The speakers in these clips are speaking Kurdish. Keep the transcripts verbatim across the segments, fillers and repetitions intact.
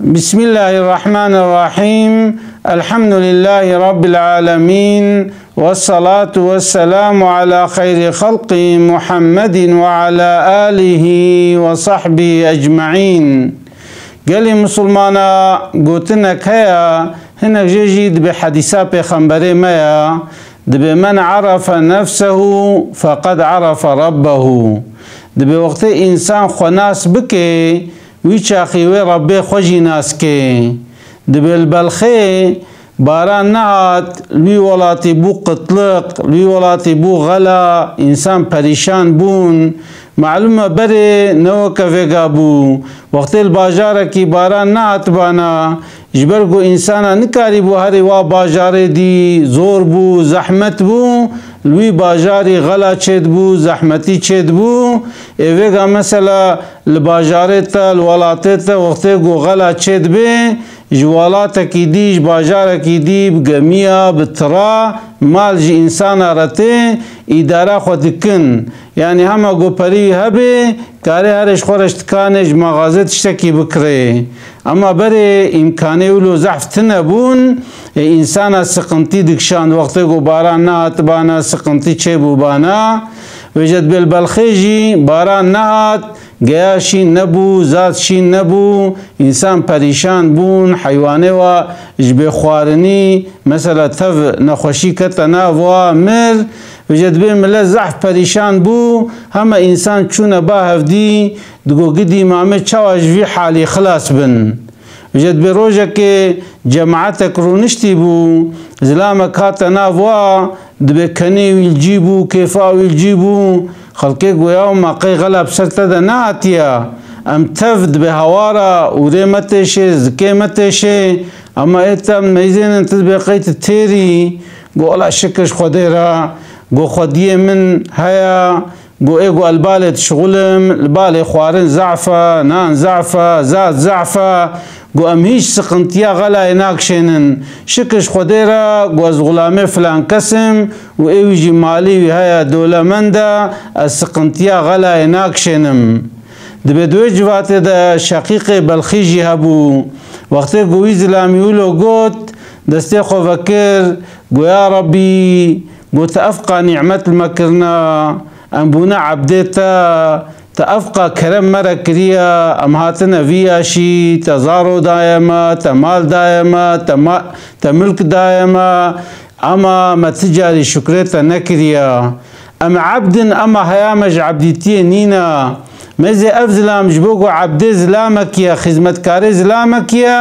Bismillahirrahmanirrahim. Elhamdülillahi Rabbil alemin. Vessalatu vesselamu ala hayri halqi Muhammedin ve ala alihi ve sahbihi ecmaîn. Gelê Musulmana gotinek heye, hinek jê jî dibe hedîsa Pêxemberê me ye, dibe men arafe nefsehu feqed arafe Rabbehu. Dibe wextê însan xwe nas bike, wî çaxî wê Rebbê xwe jî nas ke. Dibe li Belxê baran nehat, li wî welatî bû qitliq, li wî welatî bû xela, însan perîşan bûn. Malûm e berê ne weke vêga bû. Wextê li bajarekî baran nehatibana, ji ber ku însana nikarîbû herê wa bajarê dî, zor bû, zehmet bû, li wî bajarî xela çêdibû, zehmetî çêdibû. Ê vêga mesela li bajarê te, li welatê te wextê ku xela çêdibe, ji welatekî dî, ji bajarekî dî bi gemiya, bi tira mal ji însana re tê, îdara xwe dikin. Yanî hema ku perî wî hebe, karê herê ji xwe re ji tikanê, ji maxazê tiştekî bikirê. Ema berê îmkanê wilo zehf tine bûn, ê însana siqintî dikişand, wextê ku baran nehatibana, siqintî çêbûbana. Vêje dibê li Belxê jî baran nehat, geya şîn nebû, zad şîn nebû, însan perîşan bûn, heywanê wa ji bê xwarinî, mesela tev nexweşî kete nav wa, mir. Vêje dibê milet zehf perîşan bû, hema însan çûne ba hevdî, digo gidî ma me çawa ji vî halî xilas bin. Vêje dibê rojekê cemaetek rûniştî bû, zilamek hate nav wa, dibê kenê wî li cî bû, kêfa wî li cî bû. Xelkê goya, ma qey xela bi ser te de nehatiye? Em tev dibê hawara, ûrê me têşê, zikê me têşê. Ema ê te em meyzênin, tu dibê qey tu têrî. Go, wela şikir ji Xwedê re. Go, xwediyê min heye. Go, ê go li balê dişixulim, li balê xwarin zehf e, nan zehf e, zad zehf e. Go, em hîç siqintiya xelayê nakişênin. Şikir ji Xwedê re, go, ez xulamê filan kes im û ê wî jî malî wî heye, dewlemend e, ez siqintiya xelayê nakişênim. Dibê di wê civatê de Şeqîqê Belxî jî hebû. Wextê ku wî zilamî wilo got, destê xwe vekir, go, ya Rebbî, go, tu evqa nîmet li me kirina, em bûne ebdê te, te evqa kerem me re kiriye, em hatine vî yaşî, te zaro daye me, te mal daye me, te ma-, te milk daye me, ema me ti carî şukrê te nekiriye. Em ebd in, ema heya me ji ebdîtiyê nîne. Mêzê ev zilam ji bo ku ebdê zilamekî ye, xizmetkarê zilamekî ye,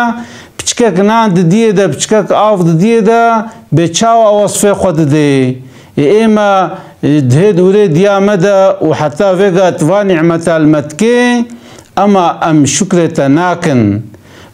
piçkek nan didiyê de, piçkek av didiyê de, bê çawa wesfê xwe didê? Ê ê me, e, dihê dûrê diya me de û heta vêga tu va nîmeta li me dikê, ema em şukrê te nakin.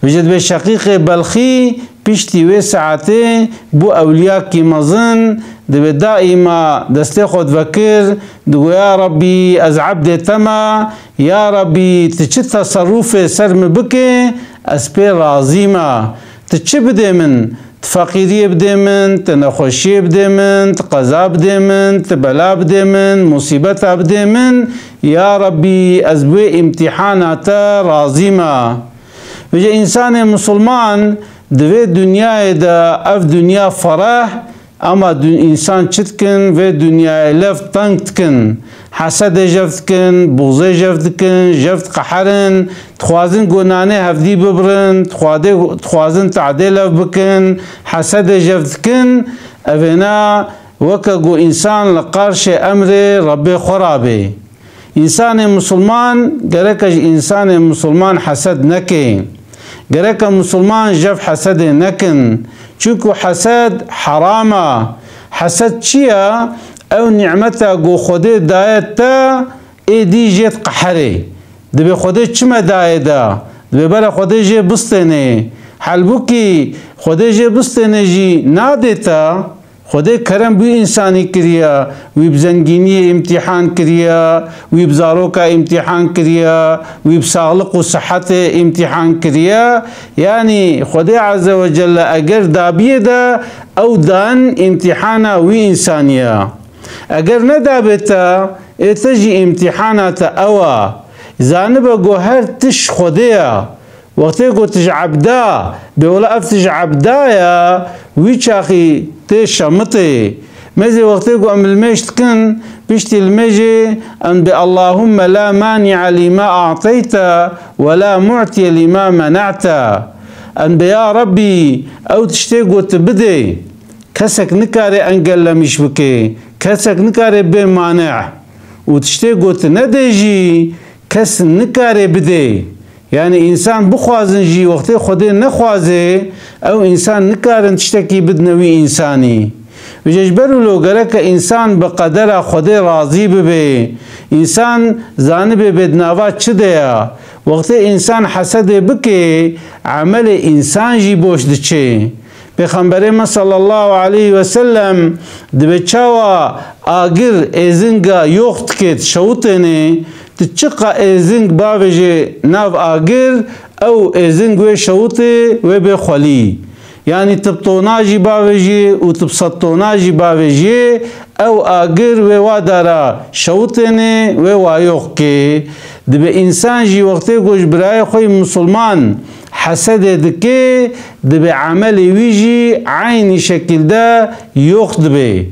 Vêje dibê Şeqîqê Belxî piştî wê saetê bû ewliyakî mezin, dibê daîma destê xwe divekir, digo, ya Rebbî, ez ebdê te me, ya Rebbî, tu çi teserrufê ser min bike, ez pê razî me. Tu çi bidê min? Tu feqîriyê bidê min, tu nexweşiyê bidê min, tu qeza bidê min, tu bela bidê min, musîbeta bidê min, ya Rebbî, ez bi wê îmtîhana te razî me. Vêje însanê misilman di vê dinyayê de, ev dinya fereh, ema dun-, însan çi dikin, vê dinyayê lev teng dikin. Hesedê jev dikin, buxzê jev dikin, jev diqeherin, dixwazin ku nanê hevdî bibirin, dixwade-, dixwazin tehdê lev bikin, hesedê jev dikin, evêna weke ku însan li qarşê emrê Rebbê xwe rabê. Însanê misilman gereke ji însanê misilman hesed neke. Gereke misilman jev hesedê nekin. Çunku hesed heram e. Hesed çi ye? Ew nîmeta ku Xwedê daye te, ê dî jê diqeherê. Dibê Xwedê çi me dayê de? Dibê bere Xwedê jê bistênê. Halbûkî Xwedê jê bistênê jî nadê te. Xwedê kerem bi wî însanî kiriye, wî bi zengîniyê îmtîhan kiriye, wî bi zaroka îmtîhan kiriye, wî bi saxliq û sihetê îmtîhan kiriye. Yanî Xwedê Azze ve Celle eger dabiyê de, ew dan îmtîhana wî însanî ye. Eger nedabê te, ê te jî îmtîhana te ew e. Zanibe ku her tişt Xwedê ye. Wextê ku tu ji ebda, bê wela ev tu ji ebda ya, wî çaxî tê şemitê. Mêzê wextê ku em limêj dikin, piştî limêjê em dê Allahumme la mani'a lima a'teyte ve la mu'tiye lima mena'te. Em dê ya Rabbî ew tiştê ku tu bidê, kesek nikare engellemîş bike, kesek nikare bê mane. Û tiştê ku tu nedê jî, kes nikare bidê. Yani însan bixwazin jî, wextê Xwedê nexwaze, ew însan nikarin tiştekî bidine wî însanî. Vêce ji ber wilo gereke însan bi qedera Xwedê razî bibe. Însan zanibe bê di nava çi de ya. Wextê însan hesedê bike, emelê însan jî boş diçe. Pêxemberê me sallallahu aleyhi ve sellem dibe çawa agir êzinga yox dikê, dişewitêne, tu çiqa êzing bavêjê nav agir, ew êzing wê şewitê wê bê xwelî. Yanî tu bi tona jî bavêjê û tu bi sed tona jî bavêjê, ew agir wê wa dara şewitêne, wê wa yox kê. Dibe însan jî wextê ku ji birayê xwe yî misilman hesedê dike, dibe emelê wî jî eynî şekil de yox dibe.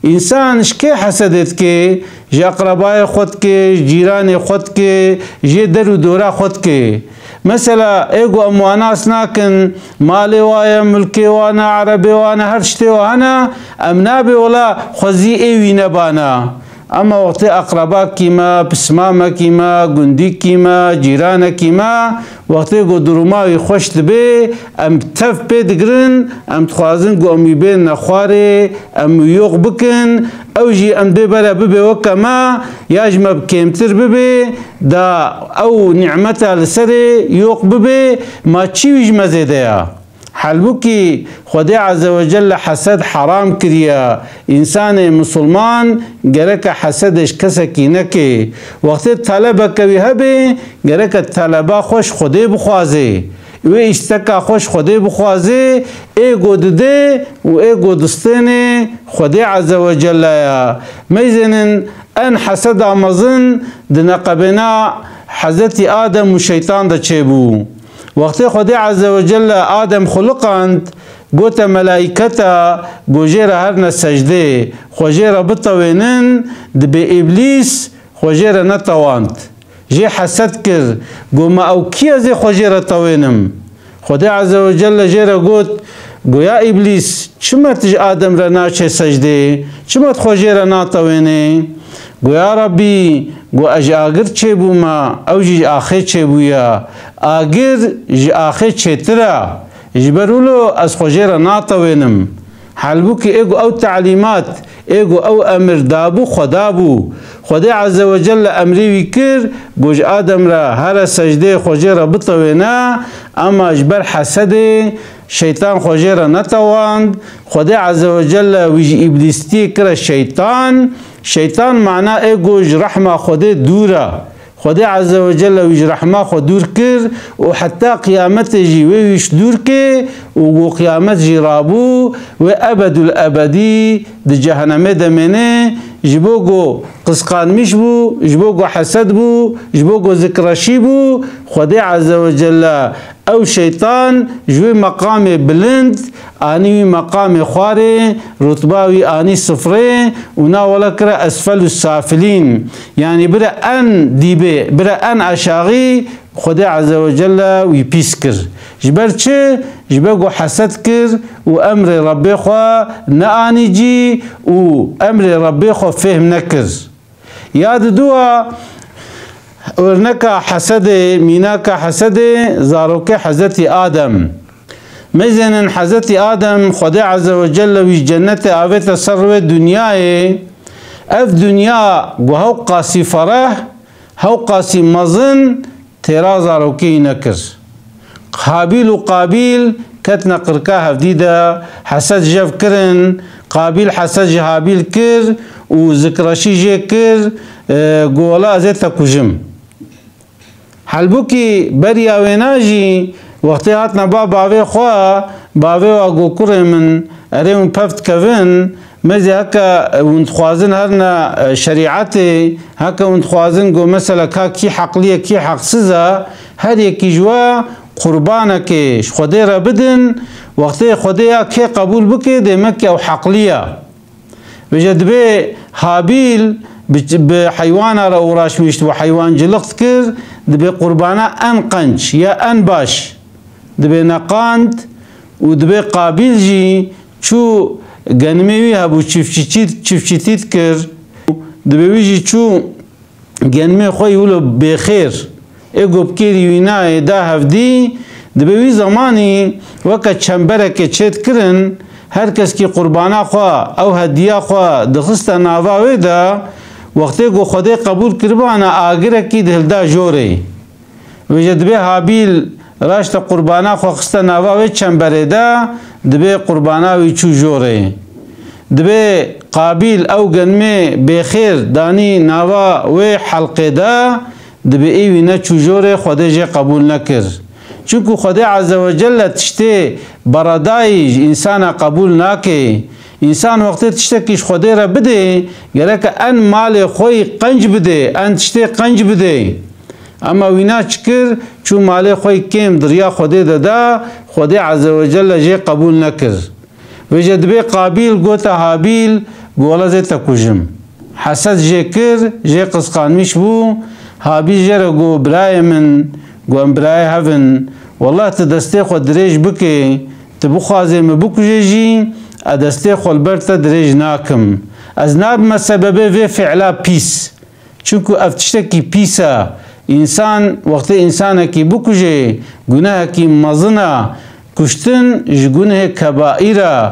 Însan ji kê hesedê dike? Ji eqrebayê xwe dike, ji cîranê xwe dike, ji der û dora xwe dike. Mesela, ê ku em wan nas nakin, malê wa ye, milkê wan e, erebê wan e, her tiştê wa hene, em nabê wela xwezî ê wî nebana. Ema wextê eqrebakî me, pismamekî me, gundîkî me, cîranekî me, wextê ku duruma wî xweş dibe, em tev pê digirin, em dixwazin ku em wî bênine xwarê, em wî yox bikin, ew jî em dê bere bibe weke me, ya ji me bi kêmtir bibe, da ew nîmeta li serê yox bibe, ma çi wî ji me zêde ya? Halbûkî Xwedê Azze ve Celle hesed heram kiriye. Însanê misilman gereke hesedê ji kesekî neke. Wextê telebeke wî hebe, gereke teleba xwe ji Xwedê bixwaze. Wê îsteka xwe ji Xwedê bixwaze, ê ku dide û ê ku distêne Xwedê Azze ve Celle ya. Meyzênin en heseda mezin di neqebêna Hezretî Adem û şeytan de çêbû. Wextê Xwedê Azze ve Celle Adem xuliqand, gote melaîketa ku jê re herine secdê, xwe jê re bitewênin, dibê Îblîs xwe jê re netewand. Jê hesed kir, got, ma ew kî ez ê xwe jê re tewênim? Xwedê Azze ve Celle jê re got, got, ya Îblîs, çima tu ji Adem re naçê secdê? Çima tu xwe jê re natewênê? Got, ya Rabbî, got, ez ji agir çêbûme, ew jî ji axê çêbûye. Agir ji axê çêtir e. Ji ber wilo ez xwe jê re natewênim. Halbûkî ê ku ew telîmat, ê ku ew emir dabû, Xweda bû. Xwedê Azze ve Celle emrê wî kir, got ji Adem re here secdeyê xwe jê re bitewêne, ema ji ber hesedê şeytan xwe jê re netewand. Xwedê Azze ve Celle wî ji îblîstiyê kire şeytan. Şeytan mana ê ku ji rehma Xwedê dûr e. Xwedê Azze ve Celle wî ji rehma xwe dûr kir û heta qiyametê jî wê wî ji dûr kê û ku qiyamet jî rabû, wê ebedul ebedî di cehenemê de mêne, ji bo ku qisqanmîş bû, ji bo ku hesed bû, ji bo ku zikreşî bû, Xwedê Azze ve Celle ew şeytan ji wê meqamê bilind anî wî meqamê xwarê, rutba wî anî sifrê û na wela kire esfelu safilîn. Yanî bire en dîbê, bire en aşağı Xwedê Azze ve Celle wî pîs kir. Ji ber çi? Ji ber ku hesed kir û emrê Rebbê xwe neanî cî û emrê Rebbê xwe fêhm nekir. Ya didua örneka hesedê, mînaka hesedê, zarokê Hezretî Adem. Meyzênin Hezretî Adem, Xwedê Azze ve Celle wî ji cennetê avête ser rûyê dinyayê. Ev dinya ku hewqasî fereh, hewqasî mezin, têra zarokê wî nekir. Habîl û Qabîl ketine qirka hevdî de, hesed jev kirin, Qabîl hesed ji Habîl kir û zikreşî jê kir, e, got, wela ez ê te kujim. Halbûkî beriya wêna jî wextê hatine ba bavê xwe, bavê wa got, kurê min, erê hûn pev dikevin, mêzê heke hûn dixwazin herine, e, şerîetê, heke hûn dixwazin got, mesela ka kî heqlî ye, kî heqsiz e, her yekî ji we qurbanekê ji Xwedê re bidin, wextê Xwedê ya kê qebûl bike, demek ew heqlî ye. Vêce dibê Habîl bi, bi heywana re uğraşmîşt, bi heywanciliq dikir, dibê qurbana en qenc ya en baş dibê neqand û dibê Qabîl jî çû genimê wî hebû çiftçî-, çiftçîtî dikir, dibê wî jî çû genimê xwe yî wilo bêxêr ê ku bi kêrî wî nayê da hevdî, dibê wî zemanî weke çemberekê çêdikirin, her keskî qurbana xwe ew hediya xwe dixiste nava wê de, wextê ku Xwedê qebûl kiribana agirekî dihilda jorê. Vêce dibê Habîl raşte qurbana xwe xiste nava wê çemberê de, dibê qurbana wî çû jorê. Dibê Qabîl ew genimê bêxêr danî nava wê helqê de, dibê ê wî neçû jorê, Xwedê jê qebûl nekir. Çunku Xwedê Azze ve Celle tiştê beredayî ji însana qebûl nake. Însan wextê tiştekî ji Xwedê re bidê, gereke en malê xwe yî qenc bidê, en tiştê qenc bidê. Ema wîna çi kir? Çû malê xwe yî kêm di riya Xwedê de da, Xwedê Azze ve Celle jê qebûl nekir. Vêce dibê Qabîl gote Habîl, got, "Wela zê te kujim." Hesed jê kir, jê qisqanmîş bû. Habîl jê re got, "Birayê min," got, "em birayê hev in. Wela tu destê xwe dirêj bikê, tu bixwazê min bikujê jî, ez destê xwe li ber te dirêj nakim. Ez nabime sebebê vê fiila pîs." Çunku ev tiştekî pîs e. Însan, wextê însanekî bikuje, gunehekî mezin e. Kuştin ji gunehê kebaîr e.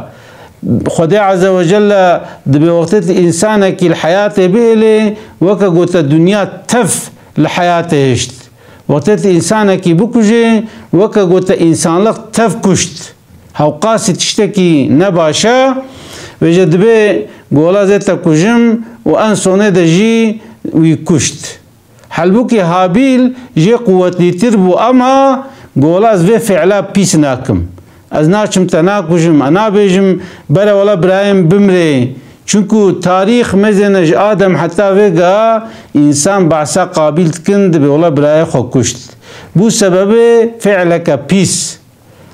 Xwedê Azze ve Celle dibê wextê tu însanekî li heyatê bihêlê, weke ku te dinya tev li heyatê hişt. Wextê tu însanekî bikuje, weke ku te însanlix tev kuşt. Hewqasî tiştekî ne baş e, vêce dibê gola zê te kujim û en sonê de jî wî kuşt. Halbûkî Habîl jê quwetlîtir bû, ema gola ez vê fiila pîs nakim. Ez naçim te nakujim, ez nabêjim, bere wela birayê min bimrê. Çunku tarîx mezêne ji Adem heta vê giha însan behsa Qabîl dikin, dibê wela birayê xwe kuşt. Bû sebebê fiileke pîs.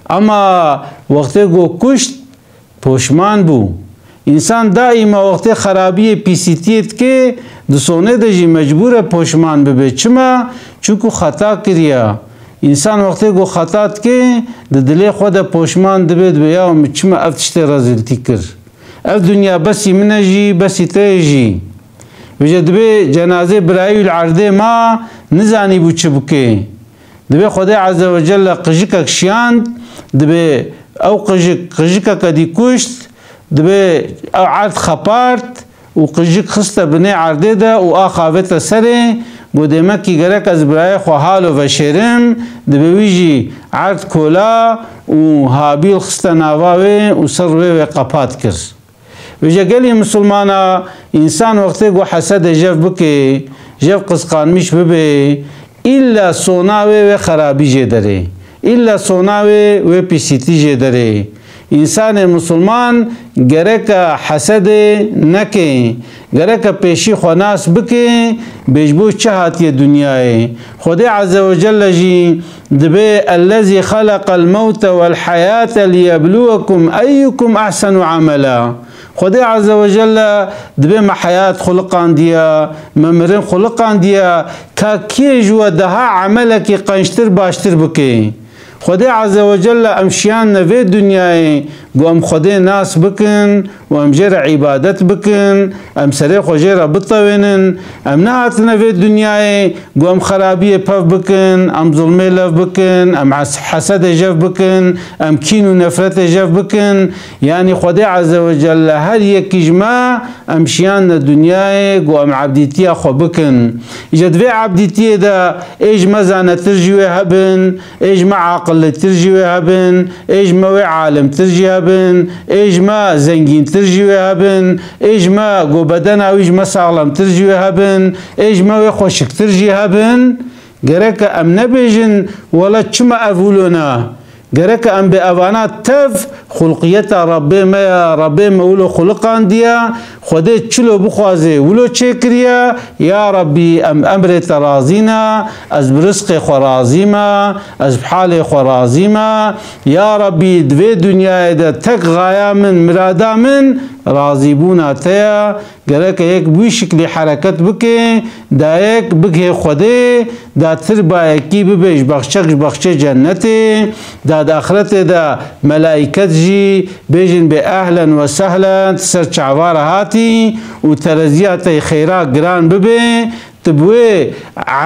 Ema wextê ku kuşt, poşman bû. Însan daîma wextê xerabiyê, pîsîtiyê dike, di sonê de jî mecbûr e poşman bibe. Çima? Çunku xeta kiriya. Însan wextê ku xeta dike, di dilê xwe de poşman dibe, dibe, "Ya min çima ev tiştê rezîltî kir? Ev dinya besî min e jî, besî te ye jî." Vêce dibê cenazê birayî wî li erdê ma, nizanîbû çi bike. Dibê Xwedê Azze ve Celle qijikek şiyand, dibê ew qijik, qijikeke dî kuşt, dibê ew erd xepart û qijik xiste binê erdê de û axa vête serê, got, "Demekî gerek ez birayê xwe halo veşêrim." Dibê wî jî erd kola û Habîl xiste nava wê û ser rûyê wê qepat kir. Vêce gelî misilmana, însan wextê ku hesedê jev bike, jev qisqanmîş bibe, îlla sona wê wê xerabî jê derê. Îlla sona wê wê pîsîtî jê derê. Însanê misilman gereke hesedê neke. Gereke pêşî xwe nas bike, bê ji bo çi hatiye dinyayê. Xwedê Azze ve Celle jî dibê, "Ellezî xeleqel mewte wel heyate liyebluwekum eyyukum ehsenu amela." Xwedê Azze ve Celle dibê me heyat xuliqandiye, me mirin xuliqandiye, ka kê ji we daha emelekî qençtir, baştir bike. Xwedê Azze ve Celle em şiyanine vê dinyayê, ku em Xwedê nas bikin û em jê re îbadet bikin, em serê xwe jê re bitewênin, em nehatine vê dinyayê, ku em xerabiyê pev bikin, em zulmê lev bikin, em hes-, hesedê jev bikin, em kîn û nefretê jev bikin. Yanî Xwedê Azze ve Celle her yekî ji me em şiyanine dinyayê ku em ebdîtiya xwe bikin. Îca di vê ebdîtiyê de ê ji me zanetir jî wê hebin, ê ji me aqillitir jî wê hebin, ê ji me wê alimtir jî hebin, ê ji me zengîntir jî wê hebin, ê ji me ku bedena wî ji me saxlemtir jî wê hebin, ê ji me wê xweşiktir jî hebin. Gereke em nebêjin, "Wela çima ev wilo ne?" Gereke em bê evana tev xulqiyeta Rabbê me ya, Rabbê me wilo xuliqandiye, Xwedê çilo bixwaze, wilo çêkiriye. Ya Rabbî, em emrê te razî ne, ez bi rizqê xwe razî me, ez bi halê xwe razî me. Ya Rabbî, di vê dinyayê de tek xaya min, mirada min razîbûna te ye. Gereke yek bi wî şiklî hereket bike, da yek bigihê Xwedê, da tirbayekî bibe ji baxçek ji baxçê cennetê, da di axretê de melayket jî bêjin bê ehlen we sehlen, tu ser çava re hatî û tereziya te yê xêra giran bibe, tu bi wê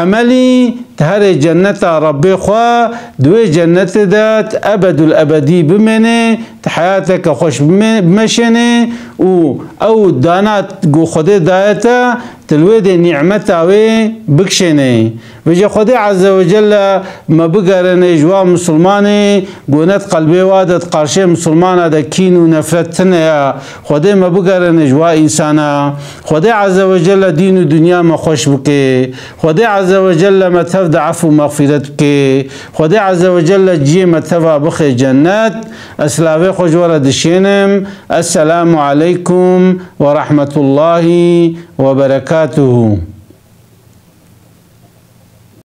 emelî tu herê cenneta Rebbê xwe, di wê cennetê de tu ebedul ebedî bimênê, tu heyateke xweş bime-, bimeşênê û ew dana ku Xwedê daye te, tu li wê dê nîmeta wê bikişênê. Vêce Xwedê Azze ve Celle me bigerêne ji wa misilmanê ku ne di qelbê wa de, di qarşê misilmana de kîn û nefret tune ye. Xwedê me bigerêne ji wa însana. Xwedê Azze ve Celle dîn û dinya me xweş bike. Xwedê Azze ve Celle me tev de efû mexfîret bike. Xwedê Azze ve Celle ciyê me teva bixe cennet. Ez silavê xwe ji we re dişênim. Esselamu aleykum ve rahmetullahi ve berekatuhu.